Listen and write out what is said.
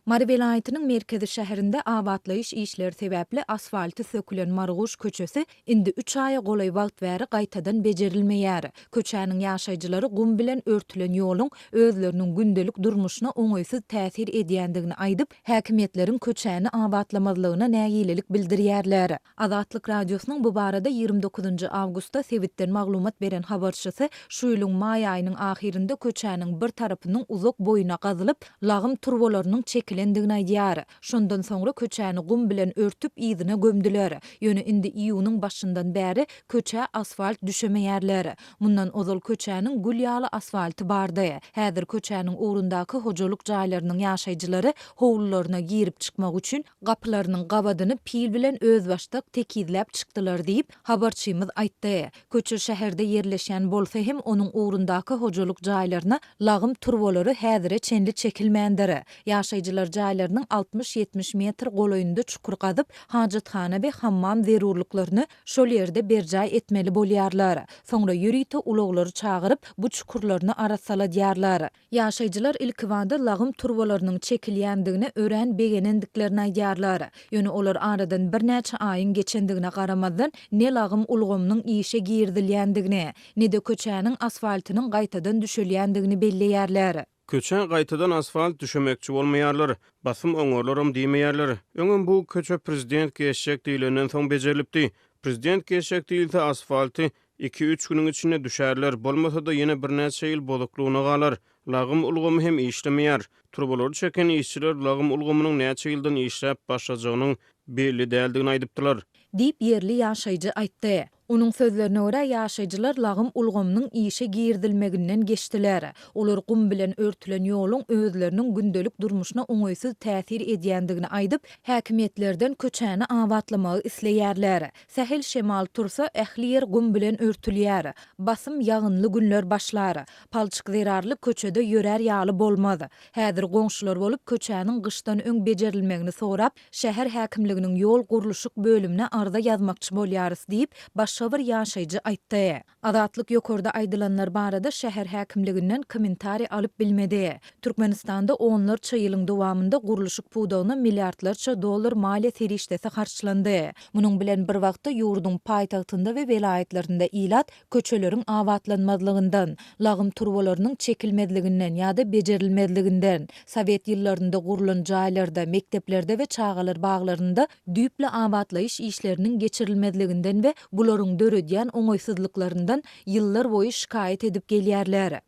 Mary welaýatynyň merkezi şäherinde abatlaýyş işleri sebäpli asfalty sökülen Marguş köçesi indi üç aýa golaý wagt bäri gaýtadan bejerilmeýär. Köçäniň ýaşaýjylary gum bilen örtülen ýoluň özleriniň gündelik durmuşyna oňaýsyz täsir edýändigini aýdyp, häkimiýetleriň köçäni abatlamazlygyna nägilelik bildirýärler. Azatlyk Radiosynyň bu barada 29 awgustda sebitden maglumat beren habarçysy şu ýylyň maý aýynyň ahyrynda köçäniň bir tarapynyň uzak boýuna gazylyp, lagym turbalarynyň çekilendigini aýdýar. Şondan soňra köçäni gum bilen örtüp, yzyna gömdüler. Ýöne indi iýunyň başyndan bäri köçä asfalt düşemeýärler. Mundan ozal köçäniň gül ýaly asfalty bardy. Häzir köçäniň ugrundaky hojalyk jaýlarynyň ýaşaýjylary howlularyna girip-çykmak üçin gapylarynyň gabadyny pil bilen özbaşdak tekizläp çykdylar diýip, habarçymyz aýtdy. Köçe şäherde ýerleşýän bolsa hem onuň ugrundaky hojalyk jaýlaryna lagym turbalary häzire çenli çekilmändir. Ýaşaýjylar jaýlarynyň 60-70 metr golaýynda çukur gazyp, hajathana we hammam zerurlyklaryny şol ýerde berjaý etmeli bolýarlar. Soňra ýörite ulaglary çagyryp, bu çukurlaryny arassaladýarlar. Ýaşaýjylar ilkibada lagym turbalarynyň çekilýändigine örän begenendiklerini aýdýarlar. Ýöne olar aradan birnäçe aýyň geçendigine garamazdan, ne lagym ulgamynyň işe girizilýändigini, ne-de köçäniň asfaltynyň gaýtadan düşelýändigini belleýärler. Köçä gaýtadan asfalt düşemekçi bolmaýarlar. Basym oňarlaram diýmeýärler. Öňem bu köçe prezident geçjek diýlenden soň bejerilipdi. Prezident geçjek diýilse asfalty iki-üç günüň içinde düşärler, bolmasa-da ýene birnäçe ýyl bozuklygyna galar. Lagym ulgamy hem işlemeýär. Turbalary çeken işçiler lagym ulgamynyň näçe ýyldan işläp başlajagynyň belli däldigini aýdypdylar. Diýip, ýerli ýaşaýjy aýtdy. Onuň sözlerine görä, ýaşaýjylar lagym ulgamynyň işe girizilmeginden geçdiler. Olar gum bilen örtülen ýoluň özleriniň gündelik durmuşyna oňaýsyz täsir edýändigini aýdyp, häkimiýetlerden köçäni abatlamagy isleýärler. Sähel şemal tursa, ähli ýer gum bilen örtülýär. Basym ýagynly günler başlar. Palçyk zerarly köçede ýörär ýaly bolmaz. Häzir goňşular bolup köçäniň gyşdan öň bejerilmegini sorap, şäher häkimliginiň ýol gurluşyk bölümine arza ýazmakçy bolýarys diýip, başga bir ýaşaýjy aýtdy. Azatlyk ýokarda aýdylanlar barada şäher häkimliginden kommentariý alyp bilmedi. Türkmenistanda onlarça ýylyň dowamynda gurluşyk pudagyna milliardlarça dollar maliýe serişdesi harçlandy. Munuň bilen bir wagtda ýurduň paýtagtynda we welaýatlarynda ilat köçeleriň abatlanmazlygyndan, lagym turbalarynyň çekilmezliginden ýa-da bejerilmezliginden, sowet ýyllarynda gurlan jaýlarda, mekdeplerde we çagalar baglarynda düýpli abatlaýyş işleriniň geçirilmezliginden we bularyň döredýän oňaýsyzlyklaryndan ýyllar boýy şikaýat edip gelýärler.